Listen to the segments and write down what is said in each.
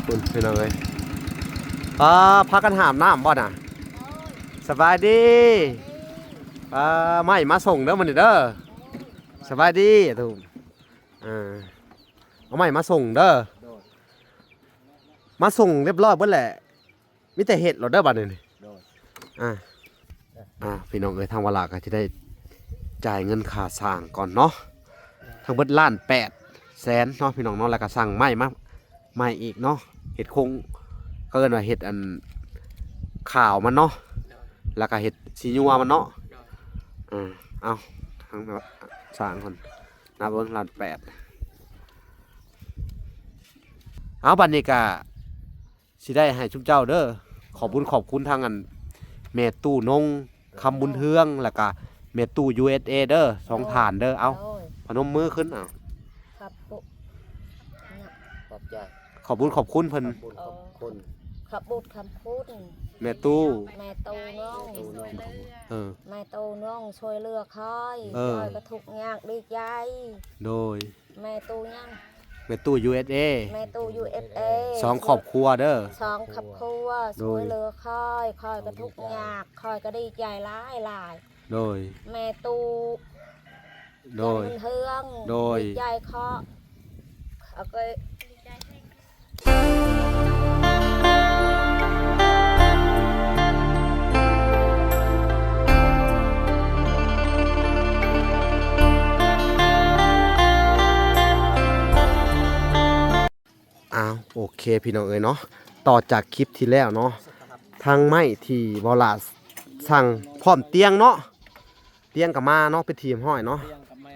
ພຸ້ນພີ່ນ້ອງເອີຍ ປ້າ ພາກັນຫາບນ້ຳບໍ່ນະ? ສະບາຍດີ ປ້າ ໄມ້ມາສົ່ງເດີມື້ນີ້ເດີ ສະບາຍດີທຸກ ເອີ ເອົາໄມ້ມາສົ່ງເດີ ໂດຍ ມາສົ່ງຮຽບຮ້ອຍເບິດແຫຼະ ມີແຕ່ເຮັດໂລດເດີບັດນີ້ ໂດຍ ອ່າ ອ່າ ພີ່ນ້ອງເອີຍ ທາງວາລາກໍຈະໄດ້ຈ່າຍເງິນຄ່າສ້າງກ່ອນເນາະ ທັງເບິດລ້ານແປດແສນເນາະ ພີ່ນ້ອງເນາະ ແລ້ວກໍສັ່ງໄມ້ມາໃໝ່ອີກເນາະ ເຮັດໂຄງ ເຂົາເອີ້ນວ່າເຮັດອັນ ຄາວມັນເນາະ ໂດຍ ແລ້ວກໍເຮັດສີຍົວມັນເນາະ ໂດຍ ອ່າ ເອົາ ທາງຊ່າງເພິ່ນນັບເບິ່ງລ້ານແປດ ເອົາ ບັດນີ້ກໍ ຊິໄດ້ໃຫ້ຊຸມເຈົ້າເດີ ຂອບບຸນຂອບຄຸນທາງອັນ ແມ່ຕູ້ນົງ ຄຳບຸນເຮືອງ ແລ້ວກະແມ່ຕູ້ ຢູເອສເອ ເດີ ສອງທ່ານເດີ ເອົາ ໂດຍ ພະນົມມືຂຶ້ນ ເອົາ ຂອບຄຸນ ຂອບໃຈ ຂອບບຸນຂອບຄຸນເພິ່ນ ຂອບບຸນຂອບຄຸນ ຂອບບຸນຂອບຄຸນ ແມ່ຕູ້ ແມ່ຕູ້ນົງ ແມ່ຕູ້ນົງ ເອີ ແມ່ຕູ້ນົງຊ່ວຍເຫຼືອຂ້ອຍ ເອີ ຂ້ອຍກໍທຸກຍາກດີໃຈ ໂດຍ ແມ່ຕູ້ຫຍັງ? ແມ່ຕູ້ ຢູເອສເອ ແມ່ຕູ້ ຢູເອສເອ ສອງຄອບຄົວເດີ ສອງຄອບຄົວ ໂດຍ ຊ່ວຍເຫຼືອຂ້ອຍ ຂ້ອຍກໍທຸກຍາກ ຂ້ອຍກໍດີໃຈຫຼາຍໆ ໂດຍ ແມ່ຕູ້ ໂດຍ ຈຳເຮືອງ ໂດຍ ດີໃຈເຂາະ ເອົາກໍ ອ້າວ ໂອເຄ ພີ່ນ້ອງເອີຍເນາະ ຕໍ່ຈາກຄລິບທີ່ແລ້ວເນາະ ທັງໄມ້ທີ່ເບົາຫຼ້າສັ່ງ ພ້ອມຕຽງເນາະ ຕຽງກໍມາເນາະ ເປັນທີ່ຮຽບຮ້ອຍເນາະ ຕຽງກັບໄມ້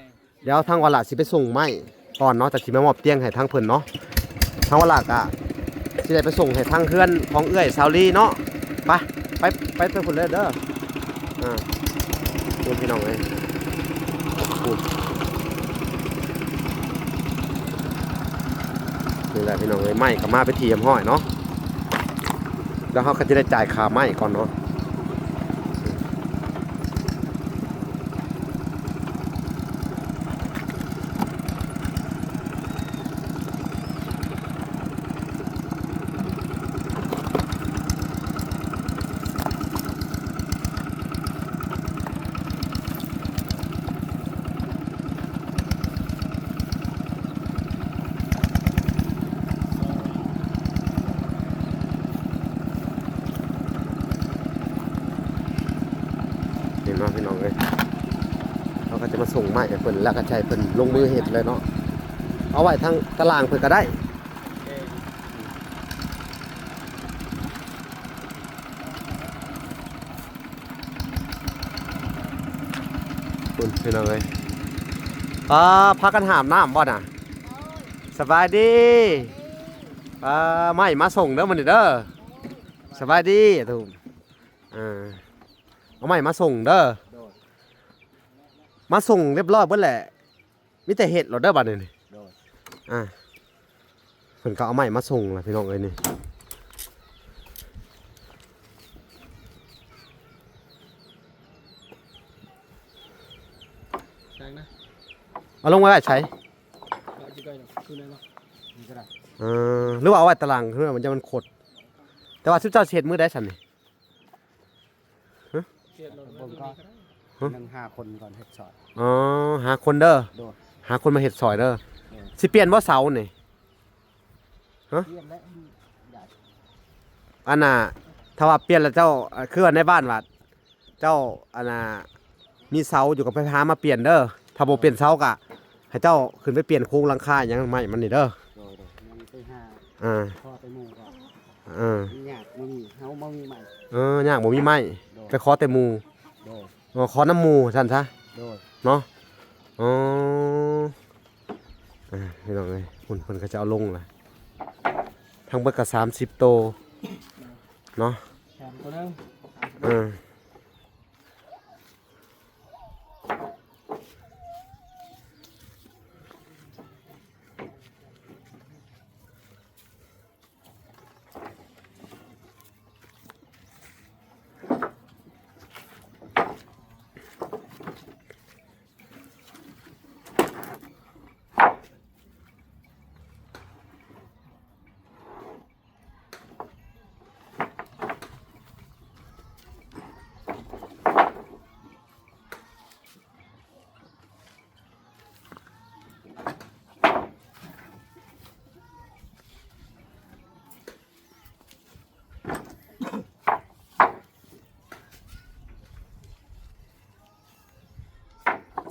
ດຽວທາງວາລະຊິໄປສົ່ງໄມ້ກ່ອນເນາະ ຈະຊິມາມອບຕຽງໃຫ້ທາງເພິ່ນເນາະ ທາງວາລະກະຊິໄດ້ໄປສົ່ງໃຫ້ທາງເຮືອນຂອງເອື້ອຍສາວລີເນາະ ໄປ ໄປ ໄປ ໄປພຸ້ນເລີຍເດີ ອ່າ ພຸ້ນພີ່ນ້ອງເອີຍ ພຸ້ນ ນີ້ແຫຼະພີ່ນ້ອງເອີຍ ໄມ້ກໍມາເປັນທີ່ຮຽບຮ້ອຍເນາະ ແລ້ວເຮົາກໍຈະໄດ້ຈ່າຍຄ່າໄມ້ກ່ອນເນາະ ນີ້ເນາະ ພີ່ນ້ອງເອີຍ ເຮົາກໍຈະມາສົ່ງໄມ້ໃຫ້ເພິ່ນ ແລ້ວກໍໃຫ້ເພິ່ນລົງມືເຮັດເລີຍເນາະ ເອົາໄວ້ທາງຕາລ່າງເພິ່ນກໍໄດ້ ພຸ້ນພີ່ນ້ອງເອີຍ ປ້າ ພາກັນຫາບນ້ຳບໍ່ນະ? ສະບາຍດີ ປ້າ ໄມ້ມາສົ່ງເດີມື້ນີ້ເດີ ສະບາຍດີທຸກ ອ່າ ເອົາໄມ້ມາສົ່ງເດີ ໂດຍ ມາສົ່ງຮຽບຮ້ອຍເບິດແຫຼະ ມີແຕ່ເຮັດໂລດເດີບັດນີ້ ໂດຍ ອ່າ ເພິ່ນກໍເອົາໄມ້ມາສົ່ງລະພີ່ນ້ອງເອີຍນີ້ ແສງນະ ເອົາລົງໄວ້ໄວ້ໃສ? ເອົາຢູ່ໃກ້ດອກ ຄືໄດ້ບໍ່? ນີ້ກໍໄດ້ ເອີ ຫຼືວ່າເອົາໄວ້ຕາລ່າງ ຄືມັນຈະມັນຂົດ ແຕ່ວ່າຊຸມເຈົ້າຊິເຮັດມື້ໃດຊັ້ນນີ້? ຮະ ເຮັດໂລດ ເບິ່ງກ່ອນ ຮະ ຍັງຫາຄົນກ່ອນເຮັດຊ່ອຍ ອໍ ຫາຄົນເດີ ໂດຍ ຫາຄົນມາເຮັດຊ່ອຍເດີ ໂດຍ ຊິປ່ຽນບໍ່ເສົານີ້? ຮະ ປ່ຽນແລ້ວ ອັນນ່າ ຖ້າວ່າປ່ຽນແລ້ວເຈົ້າ ຄືວ່າໃນບ້ານວ່າ ເຈົ້າ ອັນນ່າ ມີເສົາຢູ່ກໍໄປຫາມາປ່ຽນເດີ ຖ້າບໍ່ປ່ຽນເສົາກະໃຫ້ເຈົ້າຂຶ້ນໄປປ່ຽນໂຄງຫຼັງຄາຫຍັງ ໄມ້ມັນນີ້ເດີ ໂດຍໆ ຍັງໄປຫາ ອ່າ ຂໍແຕ່ໝູ່ກໍ ເອີ ຍາກບໍ່ມີ ເຮົາບໍ່ມີໄມ້ ເອີ ຍາກບໍ່ມີໄມ້ ໂດຍ ໄປຂໍແຕ່ໝູ່ ໂດຍ ເອີ ຂໍນຳໝູ່ຊັ້ນຊະ ໂດຍ ເນາະ ເອີ ອ່າ ພີ່ນ້ອງເອີຍ ພຸ້ນເພິ່ນກໍຈະເອົາລົງລະ ທັງເບິດກໍສາມສິບໂຕເນາະ ສາມໂຕເດີ ເອີ.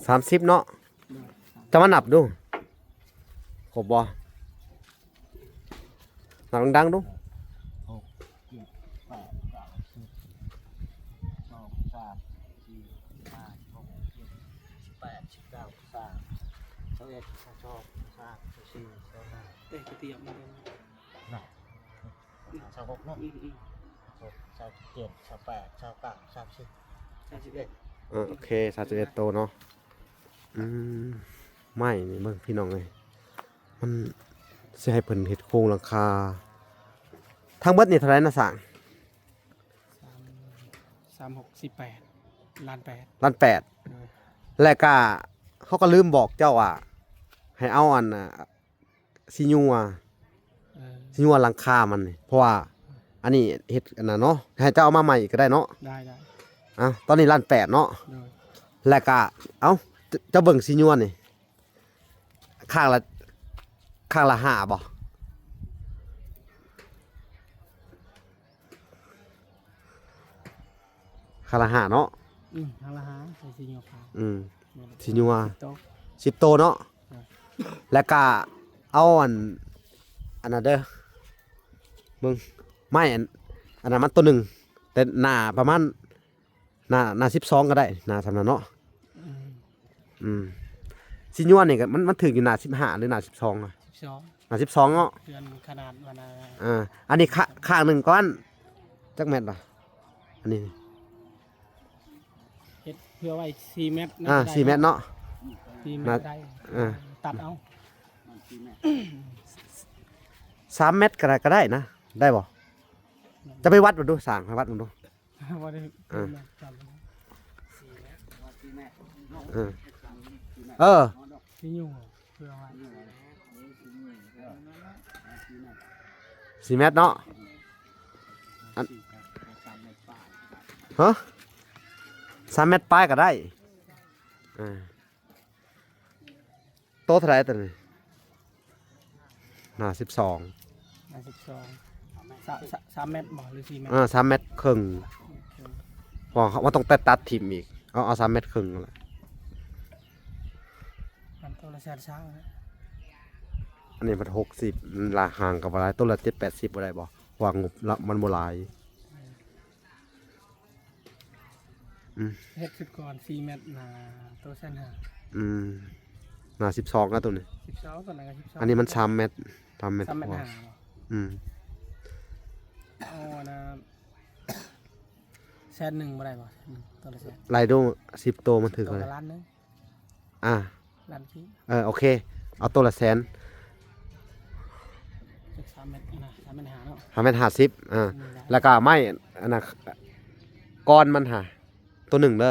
ສາມສິບເນາະ. ເຈົ້າມານັບດູ ຄົບບໍ່? ນັບດັງໆດູ. ຫົກ ເຈັດ ແປດ ເກົ້າ ສິບ ສອງ ສາມ ສີ່ ຫ້າ ຫົກ ເຈັດ ແປດ ສິບເກົ້າ ຊາວ ຊາວເອັດ ຊາວສອງ ຊາວສາມ ຊາວສີ່ ຊາວຫ້າ ເອີຍ ກະຕຽມມາແລ້ວ ຊາວຫົກເນາະ. ອືມໆ ຊາວຫົກ ຊາວເຈັດ ຊາວແປດ ຊາວເກົ້າ ສາມສິບ ສາມສິບເອັດ. ເອີ ໂອເຄ ສາມສິບເອັດໂຕເນາະ. ອືມ ໄມ້ນີ້ເບິ່ງພີ່ນ້ອງເອີຍ ມັນຊິໃຫ້ເພິ່ນເຮັດໂຄງຫຼັງຄາ ທັງເບິດນີ້ເທົ່າໃດນະຊ່າງ? ສາມ ສາມຫົກ ສີ່ແປດ ລ້ານແປດ ລ້ານແປດ. ເອີ ແລະກະເຮົາກໍລືມບອກເຈົ້າວ່າ ໃຫ້ເອົາອັນ ອ່າ ສີຍົວ ເອີ ສີຍົວຫຼັງຄາມັນນີ້ ເພາະວ່າອັນນີ້ເຮັດອັນນັ້ນເນາະ ໃຫ້ເຈົ້າເອົາມາໃໝ່ກໍໄດ້ເນາະ. ໄດ້ໆ. ເອົ້າ ຕອນນີ້ລ້ານແປດເນາະ. ໂດຍ. ແລ້ວກະ ເອົ້າ ເຈົ້າເບິ່ງສີຍົວນີ້ ຂ້າງລະ ຂ້າງລະຫ້າບໍ່? ຄາລະຫ້າເນາະ. ອືມ ຄາລະຫ້າ ໃສ່ສີຍົວຂາວ. ອືມ ສີຍົວ ສິບໂຕ ສິບໂຕເນາະ. ເອີ ແລ້ວກະເອົາອັນ ອັນນັ້ນເດີ ເບິ່ງ ໄມ້ອັນ ອັນນັ້ນມັນໂຕໜຶ່ງ ແຕ່ໜ້າປະມານ ໜ້າ ໜ້າສິບສອງກໍໄດ້ ໜ້າສ່ຳນັ້ນເນາະ. ອືມ ອືມ ສີຍົວນີ້ກໍ ມັນ ມັນຖືກຢູ່ໜ້າສິບຫ້າ ຫຼືໜ້າສິບສອງນະ? ສິບສອງ ໜ້າສິບສອງເນາະ. ເຮືອນຂະໜາດມັນນະ ອ່າ ອັນນີ້ຂ້າ ຂ້າງໜຶ່ງປະມານຈັກແມັດວະ? ອັນນີ້ ເຮັດເພື່ອໄວ້ສີ່ແມັດນະ. ອ່າ ໄດ້ ສີ່ແມັດເນາະ. ສີ່ແມັດໄດ້ ອ່າ ຕັດເອົາ ສາມແມັດກໍໄດ້ ກໍໄດ້ນະ ໄດ້ບໍ່? ຈະໄປວັດເບິ່ງດູ ຊ່າງ ໄປວັດເບິ່ງດູ. ບໍ່ໄດ້ ອ່າ ຈຳ ເອີ ເອີ ສີ່ຢູ່ ເພື່ອວ່າ ສີ່ແມັດເນາະ. ອັນ ຮະ ສາມແມັດປາຍກໍໄດ້. ອ່າ ໂຕເທົ່າໃດໂຕນີ້? ໜ້າສິບສອງ ໜ້າສິບສອງ ສາມ ສາມແມັດບໍ່ ຫຼືສີ່ແມັດ? ເອີ ສາມແມັດເຄິ່ງ ເຄິ່ງ ເພາະວ່າຕ້ອງຕັດ ຕັດຖິ້ມອີກ. ເອົາ ເອົາສາມແມັດເຄິ່ງນັ້ນແຫຼະ. ມັນໂຕລະແສນຊາວນະ. ອັນນີ້ມັນຫົກສິບ ມັນລາຄາຫ່າງກັນບໍ່ຫຼາຍ ໂຕລະເຈັດແປດສິບບໍ່ໄດ້ບໍ່? ເພາະວ່າງົບລະມັນບໍ່ຫຼາຍ. ອືມ ເຮັດຊຸດກ່ອນສີ່ແມັດ ໜ້າໂຕແສນຫ້າ. ອືມ ໜ້າສິບສອງນະໂຕນີ້ ສິບສອງ ໂຕນັ້ນກໍສິບສອງ. ອັນນີ້ມັນສາມແມັດ ສາມແມັດ ສາມແມັດຫ້າ. ອືມ ເອົາອັນນະ ແສນໜຶ່ງບໍ່ໄດ້ບໍ່? ແສນໜຶ່ງ ໂຕລະແສນ ໄລ່ດູ ສິບໂຕມັນຖືກເທົ່າໃດ? ໂຕລະລ້ານໜຶ່ງ. ອ່າ ລ້ານກີບ. ເອີ ໂອເຄ ເອົາໂຕລະແສນ ຈັກສາມແມັດນະ ສາມແມັດຫ້າເນາະ ສາມແມັດຫ້າສິບ. ອ່າ ອືມ ໄດ້ ແລ້ວກໍໄມ້ອັນນະ ກ້ອນມັນຫາ ໂຕໜຶ່ງເດີ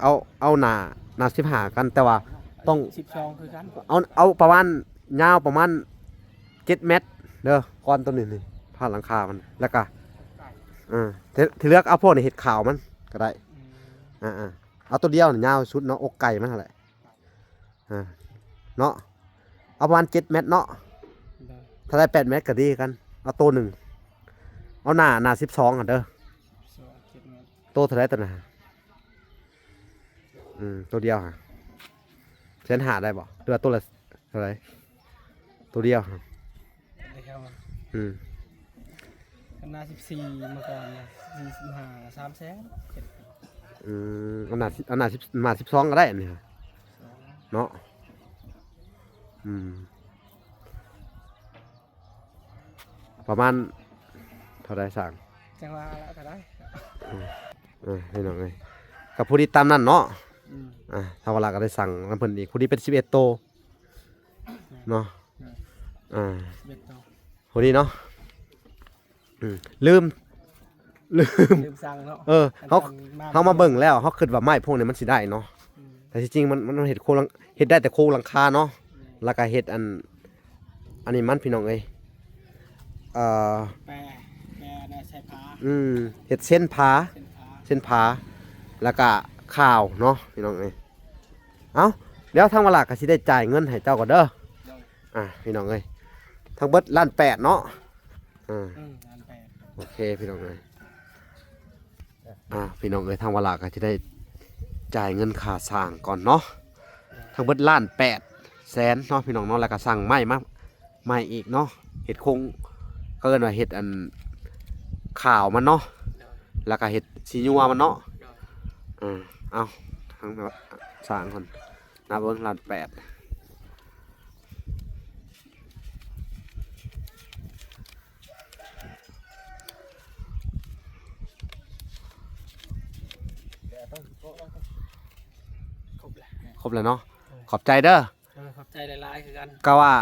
ເອົາ ເອົາໜ້າ ໜ້າສິບຫ້າກັນ ແຕ່ວ່າຕ້ອງ ສິບສອງຄືກັນ ເອົາ ເອົາປະມານ ຍາວປະມານເຈັດແມັດເດີ ກ້ອນໂຕນີ້ນີ້ ຜ່ານຫຼັງຄາມັນ ແລ້ວກະ ເອີ ທີ່ ທີ່ເລືອກເອົາພວກນີ້ເຮັດຂາວມັນກໍໄດ້. ອືມ ອ່າໆ ເອົາໂຕດຽວນີ້ຍາວສຸດເນາະ ອົກໄກ່ມັນຫັ້ນແຫຼະ ອ່າ ເນາະ ເອົາປະມານເຈັດແມັດເນາະ. ໂດຍ. ຖ້າໄດ້ແປດແມັດກໍດີຄືກັນ ເອົາໂຕໜຶ່ງ ເອົາໜ້າ ໜ້າສິບສອງຫັ້ນເດີ ສິບສອງ ເຈັດແມັດ. ໂຕເທົ່າໃດໂຕນັ້ນ? ອືມ ໂຕດຽວຫະ ແສນຫ້າໄດ້ບໍ່ ຫຼືວ່າໂຕລະເທົ່າໃດ? ໂຕດຽວຫະ ດຽວ ອືມ ອັນໜ້າສິບສີ່ມາກ່ອນນະ ສີ່ສິບຫ້າ ສາມແສນ. ອືມ ອັນໜ້າ ອັນໜ້າສິບ ໜ້າສິບສອງກໍໄດ້ອັນນີ້ຫະ ສອງ ເນາະ. ອືມ ປະມານເທົ່າໃດຊ່າງ? ຈັ່ງວ່າລະກໍໄດ້ ເອີ ເອີ ພີ່ນ້ອງເອີຍ ກໍພໍດີຕາມນັ້ນເນາະ. ອືມ ອ່າ ທາງວາລະກໍໄດ້ສັ່ງນຳເພິ່ນອີກ ພໍດີເປັນສິບເອັດໂຕ ແມ່ນ ເນາະ. ອືມ ອ່າ ສິບເອັດໂຕ ພໍດີເນາະ. ອືມ ລືມ ລືມ ລືມສັ່ງເນາະ. ເອີ ເຮົາ ເຮົາມາເບິ່ງແລ້ວ ເຮົາຄິດວ່າໄມ້ພວກນີ້ມັນຊິໄດ້ເນາະ. ອືມ ແຕ່ທີ່ຈິງມັນ ມັນເຮັດໂຄງຫຼັງ ເຮັດໄດ້ແຕ່ໂຄງຫຼັງຄາເນາະ. ແມ່ນ ແລ້ວກໍເຮັດອັນ ອັນນີ້ມັນ ພີ່ນ້ອງເອີຍ ເອີ ແປ ແປໃສ່ຜ້າ. ອືມ ເຮັດເຊັ່ນຜ້າ ເຊັ່ນຜ້າ ເຊັ່ນຜ້າ ແລ້ວກໍຂາວເນາະ ພີ່ນ້ອງເອີຍ. ເອົ້າ ດຽວທາງວາລະກໍຊິໄດ້ຈ່າຍເງິນໃຫ້ເຈົ້າກ່ອນເດີ. ໂດຍ. ອ່າ ພີ່ນ້ອງເອີຍ ທັງເບິດລ້ານແປດເນາະ. ອ່າ ອືມ ລ້ານແປດ. ໂອເຄ ພີ່ນ້ອງເອີຍ ອ່າ ພີ່ນ້ອງເອີຍ ທາງວາລະກໍຊິໄດ້ ຈ່າຍເງິນຄ່າສ້າງກ່ອນເນາະ ທັງເບິດລ້ານແປດແສນເນາະ ພີ່ນ້ອງເນາະ ແລ້ວກໍສັ່ງໄມ້ມາໃໝ່ອີກເນາະ ເຮັດໂຄງ ເຂົາເອີ້ນວ່າເຮັດອັນຂາວມັນເນາະ ແລ້ວກໍເຮັດສີຍົວມັນເນາະ ເອີ ເອົາ ທາງສ້າງກ່ອນ ນັບເບິ່ງລ້ານແປດ ຄົບແລ້ວ ຄົບແລ້ວເນາະ ເອີ ຂອບໃຈເດີ ເອີ ຂອບໃຈຫຼາຍໆຄືກັນ ກະວ່າ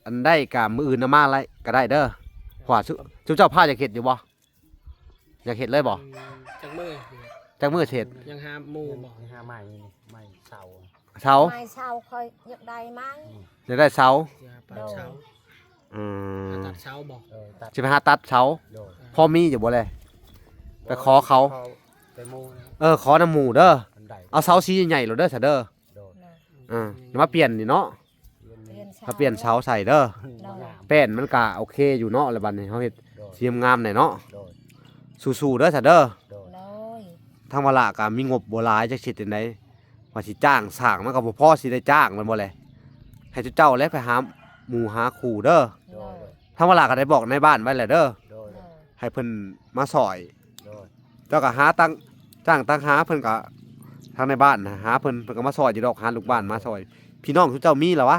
ອັນໃດກະມື້ອື່ນເອົາມາໄດ້ກະໄດ້ເດີ ເພາະວ່າຊຸ ຊຸມເຈົ້າພາຢາກເຮັດຢູ່ບໍ່? ຢາກເຮັດເລີຍບໍ່? ອືມ ຈັກມື້ ຈັກມື້ຊິເຮັດ? ຍັງຫາໝູ່ບໍ່? ຍັງຫາໄມ້ນີ້ ໄມ້ເສົາ ເສົາ ໄມ້ເສົາ ຂ້ອຍຢາກໄດ້ໄມ້ ອືມ ຢາກໄດ້ເສົາ ຢາກໄດ້ເສົາ ໂດຍ ອືມ ຫາຕັດເສົາບໍ່? ເອີ ຕັດ ຊິໄປຫາຕັດເສົາ ໂດຍ ພໍມີຢູ່ບໍ່ແລ? ໄປຂໍເຂົາ ຂໍໄປໝູ່ນະ ເອີ ຂໍນຳໝູ່ເດີ ເອົາເສົາສີໃຫຍ່ໆໂລດເດີ ຊະເດີ ໂດຍ ອ່າ ມາປ່ຽນນີ້ເນາະ ປ່ຽນເສົາ ມາປ່ຽນເສົາໃສ່ເດີ ໂດຍ ແປ້ນມັນກະໂອເຄຢູ່ເນາະ ແລ້ວບັດນີ້ເຮົາເຮັດ ໂດຍ ສີງາມແດ່ເນາະ ໂດຍ ສູ້ໆເດີຊະເດີ ໂດຍ ໂດຍ ທາງວາລະກະມີງົບບໍ່ຫຼາຍ ຈັກຊິເຮັດຈັ່ງໃດ ວ່າຊິຈ້າງຊ່າງ ມັນກະບໍ່ພໍຊິໄດ້ຈ້າງແມ່ນບໍ່ແລ? ໃຫ້ເຈົ້າແຫຼະໄປຫາໝູ່ຫາຄູ່ເດີ ໂດຍ ໂດຍ ທາງວາລະກະໄດ້ບອກນາຍບ້ານໄວ້ແລ້ວເດີ ໂດຍ ໂດຍ ໃຫ້ເພິ່ນມາຊ່ອຍ ໂດຍ ເຈົ້າກໍຫາຕັ້ງ ຈ້າງຕັ້ງຫາ ເພິ່ນກໍ ທາງໃນບ້ານນະ ຫາເພິ່ນ ເພິ່ນກໍມາຊ່ອຍຢູ່ດອກ ຫາລູກບ້ານມາຊ່ອຍ ພີ່ນ້ອງຊຸມເຈົ້າມີລະວະ?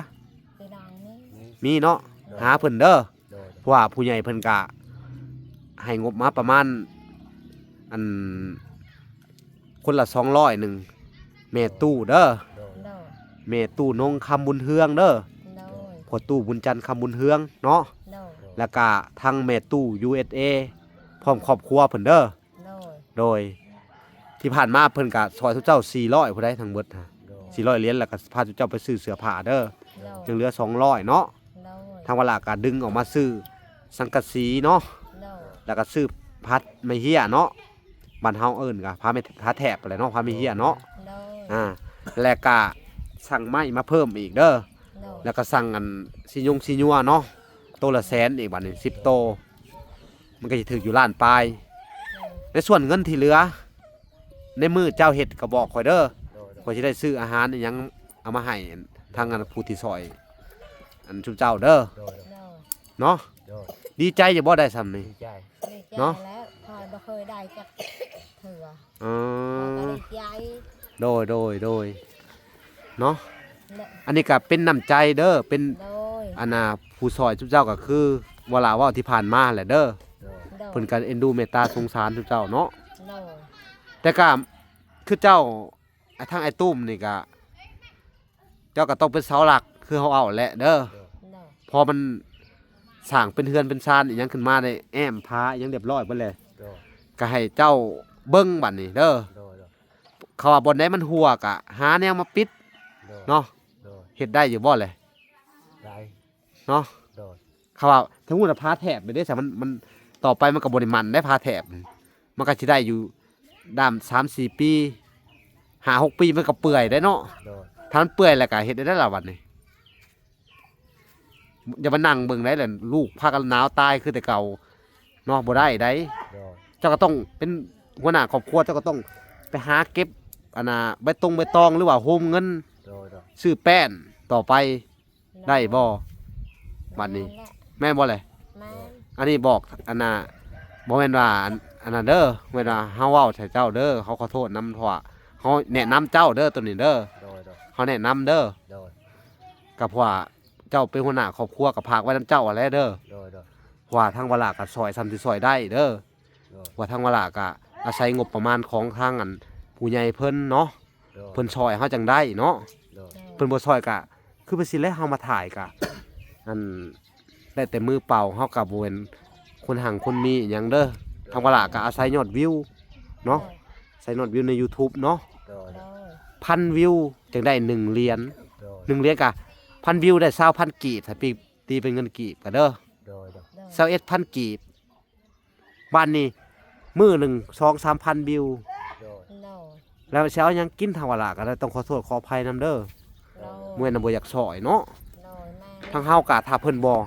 ພີ່ນ້ອງມີ ມີເນາະ ໂດຍ ຫາເພິ່ນເດີ ໂດຍ ເພາະວ່າຜູ້ໃຫຍ່ເພິ່ນກໍໃຫ້ງົບມາປະມານ ອັນ ຄົນລະສອງຮ້ອຍໜຶ່ງ ແມ່ຕູ້ເດີ ໂດຍ ໂດຍ ແມ່ຕູ້ນົງຄຳບຸນເຮືອງເດີ ໂດຍ ພໍ່ຕູ້ບຸນຈັນຄຳບຸນເຮືອງເນາະ ໂດຍ ແລ້ວກະທັງແມ່ຕູ້ ຢູເອັສເອ ພ້ອມຄອບຄົວເພິ່ນເດີ ໂດຍ ໂດຍ ທີ່ຜ່ານມາເພິ່ນກະຊ່ອຍຊຸມເຈົ້າສີ່ຮ້ອຍພຸ້ນໃດ໋ ທັງເບິດຫັ້ນ ໂດຍ ສີ່ຮ້ອຍຫຼຽນ ແລ້ວກະພາຊຸມເຈົ້າໄປຊື້ເສື້ອຜ້າເດີ ໂດຍ ຍັງເຫຼືອສອງຮ້ອຍເນາະ ໂດຍ ທາງວາລະກະດຶງອອກມາຊື້ສັງກະສີເນາະ ໂດຍ ແລ້ວກະຊື້ຜ້າໄມ້ເຮຍເນາະ ບ້ານເຮົາເອີ້ນກະຜ້າໄມ້ ຜ້າແຖບຫັ້ນແຫຼະເນາະ ຜ້າໄມ້ເຮຍເນາະ ໂດຍ ອ່າ ແລ້ວກະສັ່ງໄມ້ມາເພີ່ມອີກເດີ ໂດຍ ແລ້ວກະສັ່ງອັນສີຍົງສີຍົວເນາະ ໂຕລະແສນອີກ ບັດນີ້ສິບໂຕ ມັນກໍຊິຖືກຢູ່ລ້ານປາຍ ໃນສ່ວນເງິນທີ່ເຫຼືອ ໃນມື້ເຈົ້າເຮັດກໍບອກຂ້ອຍເດີ ໂດຍ ໂດຍ ຂ້ອຍຊິໄດ້ຊື້ອາຫານອີ່ຫຍັງເອົາມາໃຫ້ທາງອັນຜູ້ທີ່ຊ່ອຍ ອັນຊຸມເຈົ້າເດີ ໂດຍ ໂດຍ ເນາະ ໂດຍ ດີໃຈຢູ່ບໍ່ໄດ້ຊ່ຳນີ້? ດີໃຈ ດີໃຈ ເນາະ ແລ້ວ ຂ້ອຍບໍ່ເຄີຍໄດ້ຈັກເທື່ອ ອໍ ຂ້ອຍກໍດີໃຈ ໂດຍ ໂດຍ ໂດຍ ເນາະ ແລະ ອັນນີ້ກໍເປັນນ້ຳໃຈເດີ ເປັນ ໂດຍ ອັນນ່າ ຜູ້ຊ່ອຍຊຸມເຈົ້າກໍຄືວາລະເວົ້າທີ່ຜ່ານມາແຫຼະເດີ ໂດຍ ໂດຍ ເພິ່ນກໍເອັນດູເມດຕາສົງສານຊຸມເຈົ້າເນາະ ໂດຍ ແຕ່ກໍຄືເຈົ້າ ທາງອ້າຍຕຸ້ມນີ້ກໍ ເຈົ້າກໍຕ້ອງເປັນເສົາຫຼັກຄືເຮົາເວົ້າແຫຼະເດີ ໂດຍ ໂດຍ ພໍມັນສ້າງເປັນເຮືອນເປັນຊານອີ່ຫຍັງຂຶ້ນມາໄດ້ ແອ້ມຜາອີ່ຫຍັງຮຽບຮ້ອຍເບິດແລ້ວ ໂດຍ ກໍໃຫ້ເຈົ້າເບິ່ງບັດນີ້ເດີ ໂດຍ ໂດຍ ເຂົາວ່າບ່ອນໃດມັນຮົ່ວກະຫາແນວມາປິດ ໂດຍ ເນາະ ໂດຍ ເຮັດໄດ້ຢູ່ບໍ່ແລະ? ໄດ້ ເນາະ ໂດຍ ເຂົາວ່າ ສົມມຸດວ່າຜາແຖບໄປເດ້ ຊະ ມັນ ມັນ ຕໍ່ໄປມັນກໍບໍ່ໄດ້ໝັ້ນໄດ້ ຜາແຖບ ມັນກໍຊິໄດ້ຢູ່ດ້າມສາມສີ່ປີ ຫ້າຫົກປີມັນກໍເປື່ອຍໄດ້ເນາະ ໂດຍ ຖ້າມັນເປື່ອຍແລ້ວກໍເຮັດໄດ້ລະບັດນີ້ ຢ່າມານັ່ງເບິ່ງໄດ້ລະ ລູກພາກັນໜາວຕາຍຄືແຕ່ເກົ່າເນາະ ບໍ່ໄດ້ໄດ໋ ໂດຍ ເຈົ້າກໍຕ້ອງເປັນຫົວໜ້າຄອບຄົວ ເຈົ້າກໍຕ້ອງໄປຫາເກັບ ອັນນ່າ ໃບຕົງໃບຕອງ ຫຼືວ່າໂຮມເງິນ ໂດຍ ໂດຍ ຊື້ແປ້ນຕໍ່ໄປ ໄດ້ບໍ່? ບັດນີ້ ແມ່ນແຫຼະ ແມ່ນບໍ່ແຫຼະ? ແມ່ນ ອັນນີ້ບອກ ອັນນ່າ ບໍ່ແມ່ນວ່າ ອັນ ອັນນັ້ນເດີ ແມ່ນວ່າເຮົາເວົ້າໃສ່ເຈົ້າເດີ ເຮົາຂໍໂທດນຳ ເພາະວ່າເຮົາແນະນຳເຈົ້າເດີ ໂຕນີ້ເດີ ໂດຍ ໂດຍ ເຮົາແນະນຳເດີ ໂດຍ ກໍເພາະວ່າເຈົ້າເປັນຫົວໜ້າຄອບຄົວ ກໍຝາກໄວ້ນຳເຈົ້າຫັ້ນແຫຼະເດີ ໂດຍ ໂດຍ ເພາະວ່າທາງວາລະກໍຊ່ອຍສ່ຳທີ່ຊ່ອຍໄດ້ເດີ ໂດຍ ເພາະວ່າທາງວາລະກໍອາໄສງົບປະມານຂອງທາງ ອັນ ຜູ້ໃຫຍ່ເພິ່ນເນາະ ໂດຍ ເພິ່ນຊ່ອຍເຮົາຈັ່ງໄດ້ເນາະ ໂດຍ ໂດຍ ເພິ່ນບໍ່ຊ່ອຍກະຄືໄປຊີ້ແຫຼະ ເຮົາມາຖ່າຍກະ ອັນ ໄດ້ແຕ່ມືເປົ່າ ເຮົາກະບໍ່ແມ່ນຄົນຮັ່ງຄົນມີອີ່ຫຍັງເດີ ໂດຍ ທາງວາລະກະອາໄສຍອດວິວເນາະ ໂດຍ ອາໄສຍອດວິວໃນຢູທູບເນາະ ໂດຍ ໂດຍ ພັນວິວຈຶ່ງໄດ້ໜຶ່ງຫຼຽນ ໂດຍ ໜຶ່ງຫຼຽນກະພັນວິວໄດ້ຊາວພັນກີບ ຖ້າຕີ ຕີເປັນເງິນກີບກະເດີ ໂດຍ ໂດຍ ຊາວເອັດພັນກີບ ບາດນີ້ມື້ໜຶ່ງສອງສາມພັນວິວ ໂດຍ ໂດຍ ແລ້ວຊິເອົາຫຍັງກິນ ທາງວາລະກໍໄດ້ຕ້ອງຂໍໂທດຂໍອະໄພນຳເດີ ໂດຍ ບໍ່ແມ່ນວ່າບໍ່ຢາກຊ່ອຍເນາະ ໂດຍ ແມ່ນ ທາງເຮົາກໍຖ້າເພິ່ນບໍ່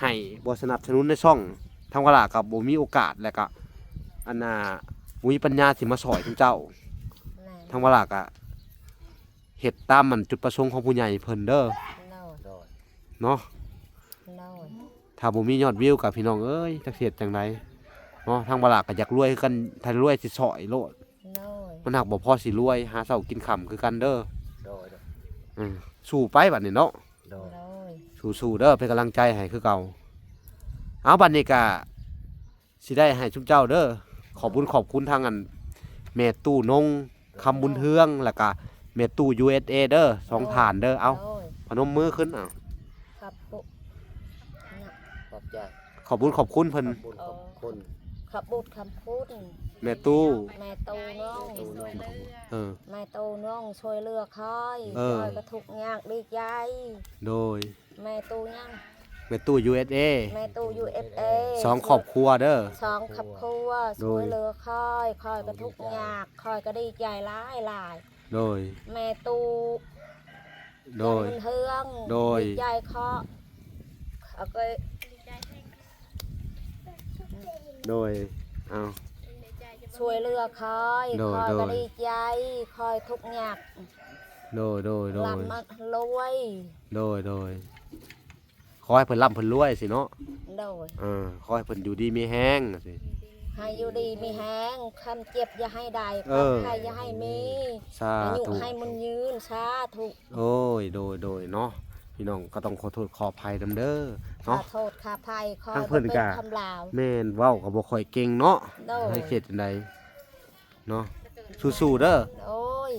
ໃຫ້ ບໍ່ສະໜັບສະໜູນໃນຊ່ອງ ທາງວາລະກໍບໍ່ມີໂອກາດ ແລ້ວກໍ ອັນນ່າ ບໍ່ມີປັນຍາຊິມາຊ່ອຍເຈົ້າ ແມ່ນ ທາງວາລະກໍ ເຮັດຕາມອັນຈຸດປະສົງຂອງຜູ້ໃຫຍ່ເພິ່ນເດີ ໂດຍ ໂດຍ ເນາະ ໂດຍ ຖ້າບໍ່ມີຍອດວິວກໍພີ່ນ້ອງເອີຍ ຈັກຊິເຮັດຈັ່ງໃດເນາະ. ທາງບາລາກໍຢາກລວຍຄືກັນ ຖ້າລວຍຊິຊ່ອຍໂລດ ໂດຍ ມັນຫາກບໍ່ພໍຊິລວຍ ຫາເຊົ້າກິນຄ່ຳຄືກັນເດີ ໂດຍ ໂດຍ ເອີ ສູ້ໄປບັດນີ້ເນາະ ໂດຍ ໂດຍ ສູ້ໆເດີ ເປັນກຳລັງໃຈໃຫ້ຄືເກົ່າ. ເອົາ ບັດນີ້ກະຊິໄດ້ໃຫ້ຊຸມເຈົ້າເດີ ຂອບບຸນຂອບຄຸນທາງອັນແມ່ຕູ້ນົງ ຄຳບຸນເຮືອງ ແລ້ວກະແມ່ຕູ້ ຢູເອສເອ ເດີ ສອງທ່ານເດີ. ເອົາ ໂດຍ ພະນົມມືຂຶ້ນ ເອົາ ຂອບຄຸນ ຂອບໃຈ ຂອບບຸນຂອບຄຸນເພິ່ນ ຂອບບຸນຂອບຄຸນ ຂອບບຸນຂອບຄຸນ ແມ່ຕູ້ ແມ່ຕູ້ນົງ ແມ່ຕູ້ນົງ ເອີ ແມ່ຕູ້ນົງຊ່ວຍເຫຼືອຂ້ອຍ ເອີ ຂ້ອຍກໍທຸກຍາກດີໃຈ ໂດຍ ແມ່ຕູ້ຫຍັງ? ແມ່ຕູ້ ຢູເອສເອ ແມ່ຕູ້ ຢູເອສເອ ສອງຄອບຄົວເດີ ສອງຄອບຄົວ ໂດຍ ຊ່ວຍເຫຼືອຂ້ອຍ ຂ້ອຍກໍທຸກຍາກ ຂ້ອຍກໍດີໃຈຫຼາຍໆ ໂດຍ ແມ່ຕູ້ ໂດຍ ເຮືອງ ໂດຍ ດີໃຈເຂາະ ເອົາກໍ ໂດຍ ເອົາ ຊ່ວຍເຫຼືອຂ້ອຍ ໂດຍ ຂ້ອຍກໍ ໂດຍ ດີໃຈ ຂ້ອຍທຸກຍາກ ໂດຍ ໂດຍ ໂດຍ ລ່ຳມາລວຍ ໂດຍ ໂດຍ ຂໍໃຫ້ເພິ່ນລ່ຳເພິ່ນລວຍຊີ້ເນາະ ໂດຍ ເອີ ຂໍໃຫ້ເພິ່ນຢູ່ດີມີແຮງຊີ້ ໃຫ້ຢູ່ດີມີແຮງ ຄວາມເຈັບຢ່າໃຫ້ໄດ້ ເອີ ຄວາມໄຂ້ຢ່າໃຫ້ມີ ສາທຸ ອາຍຸໃຫ້ມັນຍືນ ສາທຸ ໂອ້ຍ ໂດຍ ໂດຍເນາະ ພີ່ນ້ອງກໍຕ້ອງຂໍໂທດຂໍອະໄພນຳເດີເນາະ ຂໍໂທດຂໍອະໄພ ຂໍ ທາງເພິ່ນກໍ ເປັນຄຳລາວ ແມ່ນ ເວົ້າກໍບໍ່ຄ່ອຍເກັ່ງເນາະ ໂດຍ ໃຫ້ເຮັດຈັ່ງໃດ ເນາະ ສູ້ໆເດີ ໂອ້ຍ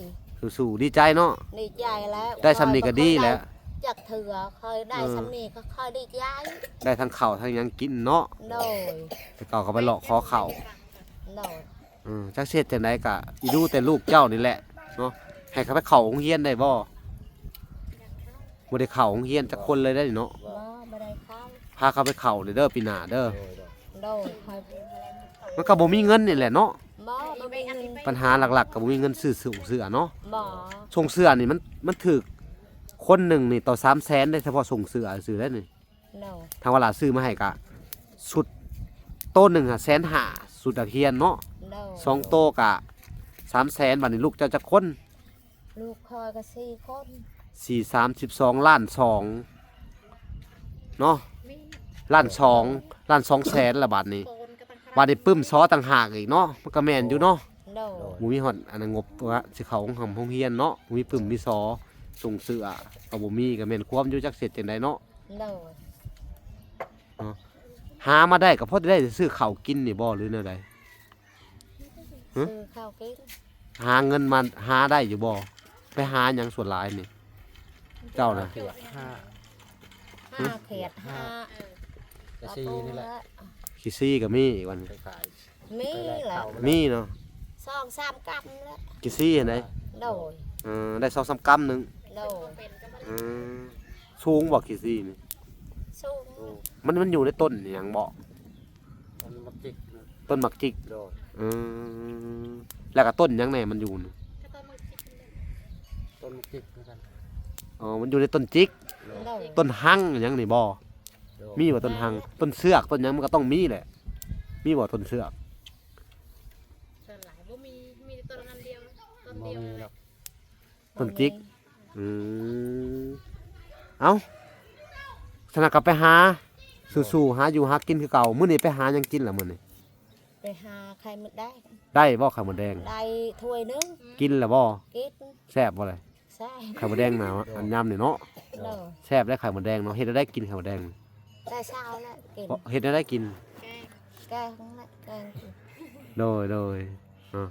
ສູ້ໆ ດີໃຈເນາະ ດີໃຈແລ້ວ ໄດ້ຊ່ຳນີ້ກໍດີແລ້ວ ຂ້ອຍບໍ່ເຄີຍໄດ້ຈັກເທື່ອ ຂ້ອຍໄດ້ ເອີ ຊ່ຳນີ້ກໍຂ້ອຍດີໃຈ ໄດ້ທັງເຂົ້າທັງຫຍັງກິນເນາະ ໂດຍ ແຕ່ເກົ່າກໍໄປເລາະຂໍເຂົ້າ ໂດຍ ເອີ ຈັກຊິເຮັດຈັ່ງໃດກໍອີດູແຕ່ລູກເຈົ້ານີ້ແຫຼະເນາະ ໃຫ້ເຂົາໄປເຂົ້າໂຮງຮຽນໄດ້ບໍ່? ບໍ່ໄດ້ເຂົ້າໂຮງຮຽນຈັກຄົນເລີຍເດ້ເນາະ ບໍ່ ບໍ່ໄດ້ເຂົ້າ ພາເຂົາໄປເຂົ້າເດີ ເດີ ປີໜ້າເດີ ໂດຍ ໂດຍ ມັນກໍບໍ່ມີເງິນນີ້ແຫຼະເນາະ ບໍ່ ບໍ່ມີເງິນ ປັນຫາຫຼັກໆກໍບໍ່ມີເງິນຊື້ ສົ່ງເສື້ອເນາະ ບໍ່ ສົ່ງເສື້ອນີ້ມັນ ມັນຖືກ ຄົນໜຶ່ງນີ້ຕໍ່ສາມແສນເດ້ ສະເພາະສົ່ງເສື້ອຊື່ໆເດ້ນີ້ ໂດຍ ທາງວາລາຊື້ມາໃຫ້ກະ ຊຸດໂຕໜຶ່ງຫາແສນຫ້າ ຊຸດນັກຮຽນເນາະ ໂດຍ ສອງໂຕກະສາມແສນ ບາດນີ້ລູກເຈົ້າຈັກຄົນ? ລູກຂ້ອຍກໍສີ່ຄົນ ສີ່ ສາມສິບສອງ ລ້ານສອງເນາະ ລ້ານສອງ ລ້ານສອງແສນລະບາດນີ້ ບາດນີ້ປຶ້ມຊໍຕ່າງຫາກອີກເນາະ ມັນກໍແມ່ນຢູ່ເນາະ ໂດຍ ບໍ່ມີຮອດອັນນັ້ນ ງົບວ່າຊິເຂົ້າໂຮງຮ່ຳໂຮງຮຽນເນາະ ບໍ່ມີປຶ້ມມີຊໍ ສົ່ງເສື້ອກໍບໍ່ມີ ກໍແມ່ນຄວາມຢູ່ ຈັກເຮັດຈັ່ງໃດເນາະ ໂດຍ ເນາະ ຫາມາໄດ້ກໍພໍໄດ້ຊື້ເຂົ້າກິນນີ້ບໍ່ ຫຼືແນວໃດ? ຮະ? ຊື້ເຂົ້າກິນ ຫາເງິນມາຫາໄດ້ຢູ່ບໍ່? ໄປຫາຫຍັງສ່ວນຫຼາຍນີ້ ເຈົ້ານະ? ຫາຂຽດ ຫາ ຫາຂຽດ ຫາ ກະຊີນີ້ແຫຼະ ຂີ້ຊີ້ກໍມີອີກວັນນີ້ ມີແຫຼະ ມີເນາະ ສອງສາມກຳແຫຼະ ຂີ້ຊີ້ຫັ້ນໃດ ໂດຍ ເອີ ໄດ້ສອງສາມກຳໜຶ່ງ ໂດຍ ເອີ ສູງບໍ່ຂີ້ຊີ້ນີ້? ສູງ ມັນ ມັນຢູ່ໃນຕົ້ນຫຍັງບໍ່? ຕົ້ນໝາກຈິກນະ ຕົ້ນໝາກຈິກ ໂດຍ ເອີ ແລ້ວກໍຕົ້ນຫຍັງແດ່ມັນຢູ່ນີ້? ຕົ້ນໝາກຈິກຄືກັນ ອໍ ມັນຢູ່ໃນຕົ້ນຈິກ ໂດຍ ຕົ້ນຮັງຫຍັງນີ້ບໍ່? ໂດຍ ມີບໍ່ຕົ້ນຮັງ? ຕົ້ນເຊືອກ ຕົ້ນຫຍັງມັນກໍຕ້ອງມີແຫຼະ ມີບໍ່ຕົ້ນເຊືອກ? ສ່ວນຫຼາຍບໍ່ມີ ມີແຕ່ຕົ້ນນັ້ນດຽວ ຕົ້ນດຽວນັ້ນແຫຼະ ຕົ້ນຈິກ ອືມ ເອົ້າ ສະນັ້ນກໍໄປຫາ ສູ້ໆ ຫາຢູ່ຫາກິນຄືເກົ່າ ມື້ນີ້ໄປຫາຫຍັງກິນລະມື້ນີ້? ໄປຫາໄຂ່ມົດແດງ ໄດ້ບໍ່ໄຂ່ມົດແດງ? ໄດ້ຖ້ວຍໜຶ່ງ ກິນລະບໍ່? ກິນ ແຊບບໍ່ລະ? ແຊບ ໄຂ່ມົດແດງນະ ອັນຍາມນີ້ເນາະ ໂດຍ ແຊບເດ້ໄຂ່ມົດແດງເນາະ ເຮັດແນວໃດກິນໄຂ່ມົດແດງ? ແຕ່ເຊົ້າແລ້ວກິນ ເຮັດແນວໃດກິນ? ແກງ ແກງແຫຼະ ແກງກິນ ໂດຍ ໂດຍ ເນາະ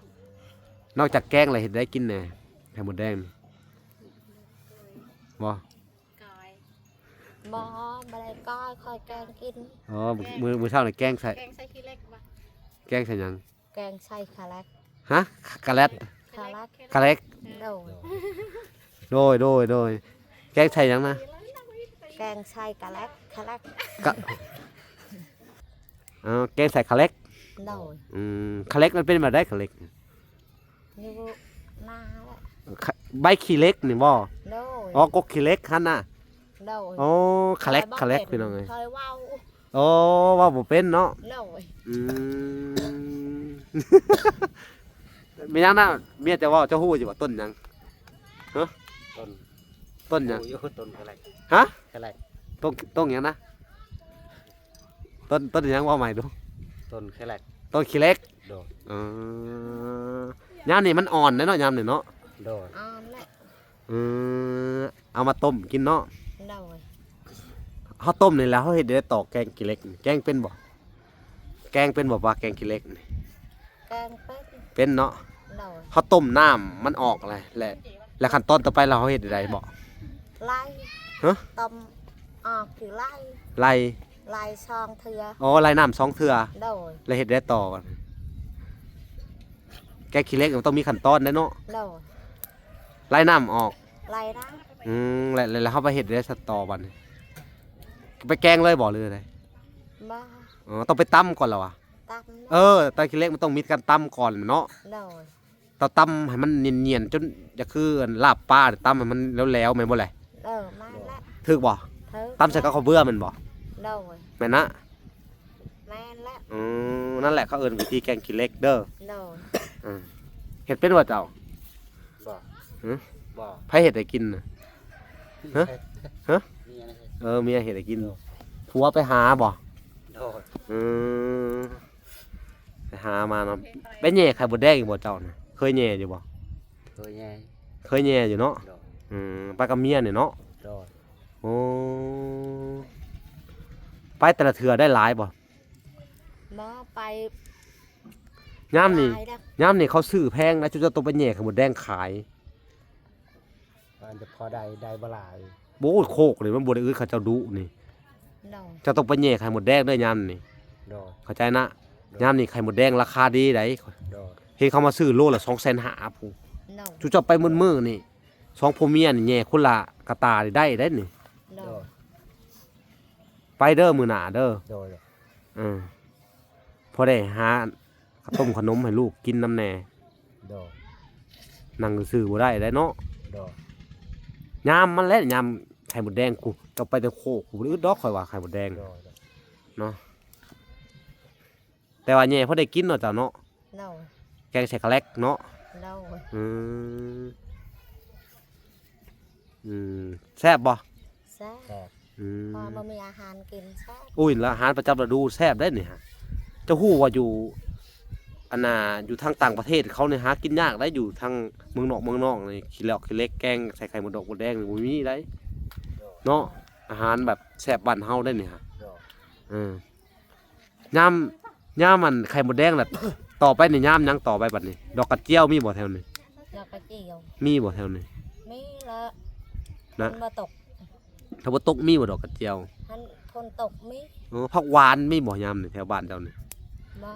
ນອກຈາກແກງແລ້ວເຮັດແນວໃດກິນແດ່ ໄຂ່ມົດແດງ? ບໍ່ ກ້ອຍ ບໍ່ ບໍ່ໄດ້ກ້ອຍ ຂ້ອຍແກງກິນ ອໍ ມື້ ມື້ເຊົ້ານີ້ແກງໃສ່ ແກງໃສ່ຂີ້ເຫຼັກບໍ່? ແກງໃສ່ຫຍັງ? ແກງໃສ່ຂະແລັກ ຮະ? ກະແລັດ ຂະແລັກ ຂະແລັກ ໂດຍ ໂດຍ ໂດຍ ໂດຍ ແກງໃສ່ຫຍັງນະ? ແກງໃສ່ກະແລັກ ຂະແລັກ ກະ ເອີ ແກງໃສ່ຂະເຫຼັກ ໂດຍ ອືມ ຂະເຫຼັກມັນເປັນແບບໃດຂະເຫຼັກ? ຢູ່ນາແຫຼະ ຂະ ໃບຂີ້ເຫຼັກນີ້ບໍ່? ໂດຍ ອໍ ກົກຂີ້ເຫຼັກຫັ້ນນະ ໂດຍ ໂອ້ ຂະແລັກ ຂະແລັກ ພີ່ນ້ອງເອີຍ ເວົ້າ ໂອ້ ເວົ້າບໍ່ເປັນເນາະ ໂດຍ ອືມ ແມ່ນຫຍັງນະ ເມຍເຈົ້າເວົ້າ ເຈົ້າຮູ້ຢູ່ບໍ່ ຕົ້ນຫຍັງ? ຮະ? ຕົ້ນ ຕົ້ນຫຍັງ? ຢູ່ ຢູ່ຕົ້ນຂະແລັກ ຮະ? ຂະແລັກ ຕົ້ນ ຕົ້ນຫຍັງນະ? ຕົ້ນ ຕົ້ນຫຍັງ? ເວົ້າໃໝ່ດູ. ຕົ້ນຂະແລັກ ຕົ້ນຂີ້ເຫຼັກ. ໂດຍ ເອີ ຍາມນີ້ມັນອ່ອນແລ້ວເນາະ ຍາມນີ້ເນາະ. ໂດຍ ອ່ອນແລ້ວ. ເອີ ເອົາມາຕົ້ມກິນເນາະ. ໂດຍ ເຮົາຕົ້ມນີ້ແຫຼະ ເຮົາເຮັດໄດ້ຕໍ່ແກງຂີ້ເຫຼັກນີ້ ແກງເປັນບໍ່? ແກງເປັນບໍ່ ປາແກງຂີ້ເຫຼັກນີ້? ແກງເປັນ ເປັນເນາະ. ໂດຍ ເຮົາຕົ້ມນ້ຳມັນອອກແຫຼະ ແລະ ແລະຂັ້ນຕອນຕໍ່ໄປລະເຮົາເຮັດໃດ໋ບໍ? ໄລ່ ຮະ? ຕົ້ມອອກຄືໄລ່ ໄລ່ ໄລ່ສອງເທື່ອ. ອໍ ໄລ່ນ້ຳສອງເທື່ອ. ໂດຍ ແລ້ວເຮັດໃດຕໍ່? ແກງຂີ້ເຫຼັກມັນຕ້ອງມີຂັ້ນຕອນໄດ໋ເນາະ. ໂດຍ ໄລ່ນ້ຳອອກ ໄລ່ນ້ຳ. ອືມ ແລ້ວ ແລ້ວ ແລ້ວເຮົາໄປເຮັດໃດຕໍ່ບັດນີ້? ໄປແກງເລີຍບໍ່ ຫຼືໃດ? ບໍ່ ອໍ ຕ້ອງໄປຕຳກ່ອນລະຫວາ? ຕຳ ເອີ ແກງຂີ້ເຫຼັກມັນຕ້ອງມີການຕຳກ່ອນເນາະ. ໂດຍ ຕ້ອງຕຳໃຫ້ມັນໜຽນໆ ຈົນຢາກຄືອັນລາບປາ ຕຳໃຫ້ມັນແຫຼວໆ ແມ່ນບໍ່ແຫຼະ? ເອີ ແມ່ນແຫຼະ. ຖືກບໍ່? ຖືກ ຕຳໃສ່ກັບເຂົ້າເບືອແມ່ນບໍ່? ໂດຍ ແມ່ນນະ. ແມ່ນແລ້ວ. ອືມ ນັ້ນແຫຼະເຂົາເອີ້ນວິທີແກງຂີ້ເຫຼັກເດີ. ໂດຍ ອືມ ເຮັດເປັນບໍ່ເຈົ້າ? ບໍ່ ຫື? ບໍ່ ໃຜເຮັດໃຫ້ກິນນະ? ຮະ? ຮະ? ເມຍເຮັດ ເອີ ເມຍເຮັດໃຫ້ກິນ. ໂດຍ ຜົວໄປຫາບໍ່? ໂດຍ ອືມ ໄປຫາມາເນາະ. ໄປແຍ່ໄຂ່ມົດແດງຢູ່ບໍ່ເຈົ້ານະ? ເຄີຍແຍ່ຢູ່ບໍ່? ເຄີຍແຍ່ ເຄີຍແຍ່ຢູ່ເນາະ. ໂດຍ ອືມ ໄປກັບເມຍນີ້ເນາະ. ໂດຍ ໂອ້ ໄປແຕ່ລະເທື່ອໄດ້ຫຼາຍບໍ່? ບໍ່ ໄປ ຍາມນີ້ ຍາມນີ້ເຂົາຊື້ແພງນະ ເຈົ້າຕ້ອງໄປແຍ່ໄຂ່ມົດແດງຂາຍ. ມັນຈະພໍໄດ້ ໄດ້ບໍ່ຫຼາຍ. ໂອ້ຍ ໂຄກນີ້ມັນບໍ່ໄດ້ອຶດ ເຂົາເຈົ້າດຸນີ້. ໂດຍ ເຈົ້າຕ້ອງໄປແຍ່ໄຂ່ມົດແດງເດີຍາມນີ້. ໂດຍ ເຂົ້າໃຈນະ. ໂດຍ ຍາມນີ້ໄຂ່ມົດແດງລາຄາດີໃດ໋. ໂດຍ ເຫັນເຂົາມາຊື້ໂລລະສອງແສນຫ້າພຸ້ນ. ໂດຍ ຈຸເຈົ້າໄປມື້ນີ້ ສອງຜົວເມຍນີ້ແຍ່ຄົນລະກະຕ່ານີ້ໄດ້ເດ້ນີ້. ໂດຍ ໂດຍ ໄປເດີມື້ໜ້າເດີ. ໂດຍ ເອີ ພໍໄດ້ຫາ ຂ້າວຕົ້ມຂະໜົມໃຫ້ລູກກິນນຳແດ່. ໂດຍ ນັ່ງຊື່ບໍ່ໄດ້ໄດ໋ເນາະ. ໂດຍ ຍາມມັນແຫຼະ ຍາມໄຂ່ມົດແດງ ກູເຈົ້າໄປແຕ່ໂຄກ ກູບໍ່ໄດ້ອຶດດອກ ຂ້ອຍວ່າໄຂ່ມົດແດງ. ໂດຍ ໂດຍ ເນາະ ແຕ່ວ່າແຍ່ພໍໄດ້ກິນເນາະເຈົ້າເນາະ. ໂດຍ ແກງໃສ່ຂະແລັກເນາະ. ໂດຍ ອືມ ອືມ ແຊບບໍ່? ແຊບ ແຊບ ອືມ ເພາະວ່າບໍ່ມີອາຫານກິນແຊບ. ໂອ້ຍ ລະອາຫານປະຈຳລະດູແຊບເດ້ນີ້ຫະ. ເຈົ້າຮູ້ວ່າຢູ່ ອັນນ່າ ຢູ່ທາງຕ່າງປະເທດເຂົານີ້ຫາກິນຍາກໄດ໋ ຢູ່ທາງເມືອງນອກເມືອງນອກນີ້ ຂີ້ເຫຼັກ ຂີ້ເຫຼັກແກງໃສ່ໄຂ່ມົດດອກມົດແດງນີ້ບໍ່ມີໄດ໋ເນາະ. ອາຫານແບບແຊບບ້ານເຮົາໄດ໋ນີ້ຫະ. ໂດຍ ເອີ ຍາມ ຍາມອັນໄຂ່ມົດແດງລະ ຕໍ່ໄປນີ້ຍາມຫຍັງຕໍ່ໄປບັດນີ້? ດອກກະຈຽວມີບໍ່ແຖວນີ້? ດອກກະຈຽວ ມີບໍ່ແຖວນີ້? ມີແລ້ວ ນະ ຝົນບໍ່ຕົກ. ຖ້າບໍ່ຕົກມີບໍ່ດອກກະຈຽວ? ຫັ້ນຝົນຕົກມີ. ເອີ ຜັກຫວານມີບໍ່ຍາມນີ້ແຖວບ້ານເຈົ້ານີ້? ບໍ່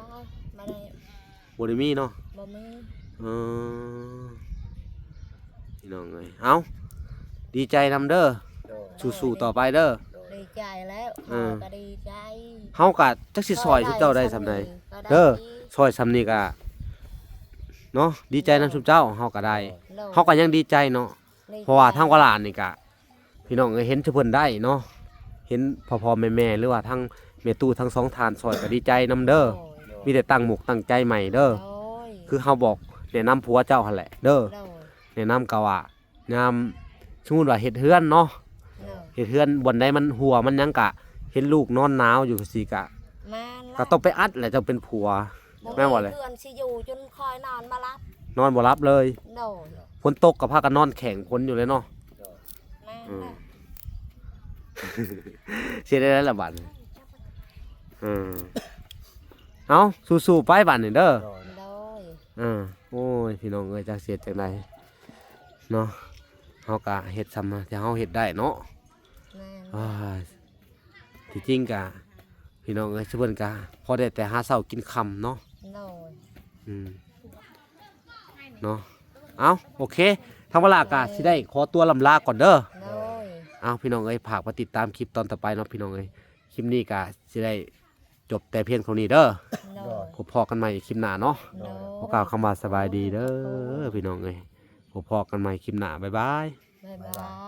ບໍ່ໄດ້ ບໍ່ໄດ້ມີເນາະ. ບໍ່ມີ. ເອີ ພີ່ນ້ອງເອີຍ ເອົ້າ ດີໃຈນຳເດີ. ໂດຍ ສູ້ໆຕໍ່ໄປເດີ. ໂດຍ ດີໃຈແລ້ວ ເອີ ຂ້ອຍກໍດີໃຈ. ເຮົາກໍຈັກຊິຊ່ອຍຊຸມເຈົ້າໄດ້ສ່ຳໃດເດີ. ຊ່ອຍສ່ຳນີ້ກໍເນາະ ດີໃຈນຳຊຸມເຈົ້າ ເຮົາກໍໄດ້. ໂດຍ ເຮົາກໍຍັງດີໃຈເນາະ. ເພາະວ່າທາງວາລານີ້ກະ ພີ່ນ້ອງເອີຍ ເຫັນເພິ່ນໄດ້ເນາະ ເຫັນພໍ່ໆແມ່ໆ ຫຼືວ່າທາງແມ່ຕູ້ທັງສອງທ່ານຊ່ອຍກະດີໃຈນຳເດີ. ໂດຍ ມີແຕ່ຕັ້ງໝົກຕັ້ງໃຈໃໝ່ເດີ. ໂດຍ ຄືເຮົາບອກແນະນຳຜົວເຈົ້າຫັ້ນແຫຼະເດີ. ໂດຍ ແນະນຳກະວ່າ ຍາມສົມມຸດວ່າເຮັດເຮືອນເນາະ. ໂດຍ ເຮັດເຮືອນບ່ອນໃດມັນຮົ່ວມັນຫຍັງກະ ເຫັນລູກນອນໜາວຢູ່ຈັ່ງຊີ້ກະ ແມ່ນແລ້ວ ກະຕ້ອງໄປອັດແຫຼະ ເຈົ້າເປັນຜົວ. ບໍ່ ແມ່ນບໍ່ແຫຼະ? ເພື່ອນຊິຢູ່ຈົນຂ້ອຍນອນບໍ່ຫຼັບ ນອນບໍ່ຫຼັບເລີຍ. ໂດຍ ຝົນຕົກກໍພາກັນນອນແຂງຝົນຢູ່ເລີຍເນາະ. ແມ່ນ ອືມ ແຫຼະ ເຮັດໄດ້ລະບາດນີ້. ເອີ ເອົາ ສູ້ໆໄປບາດນີ້ເດີ. ໂດຍ ໂດຍ ເອີ ໂອ້ຍ ພີ່ນ້ອງເອີຍ ຈັກຊິເຮັດຈັ່ງໃດເນາະ ເຮົາກະເຮັດສ່ຳທີ່ເຮົາເຮັດໄດ້ເນາະ. ແມ່ນ ໂອ້ຍ ທີ່ຈິງກະ ພີ່ນ້ອງເອີຍ ຊຸມເພິ່ນກະພໍໄດ້ແຕ່ຫາເຊົ້າກິນຄ່ຳເນາະ. ໂດຍ ອືມ ເນາະ ເອົ້າ ໂອເຄ ທາງວາລາກະຊິໄດ້ຂໍຕົວລ່ຳລາກ່ອນເດີ. ໂດຍ ເອົ້າ ພີ່ນ້ອງເອີຍ ຝາກໄປຕິດຕາມຄລິບຕອນຕໍ່ໄປເນາະ ພີ່ນ້ອງເອີຍ. ຄລິບນີ້ກະຊິໄດ້ຈົບແຕ່ພຽງເທົ່ານີ້ເດີ. ໂດຍ ພົບພໍ້ກັນໃໝ່ຄລິບໜ້າເນາະ. ໂດຍ ຂໍກ່າວຄຳວ່າສະບາຍດີເດີ ໂດຍ ພີ່ນ້ອງເອີຍ. ພົບພໍ້ກັນໃໝ່ຄລິບໜ້າ ບາຍບາຍ ບາຍບາຍ.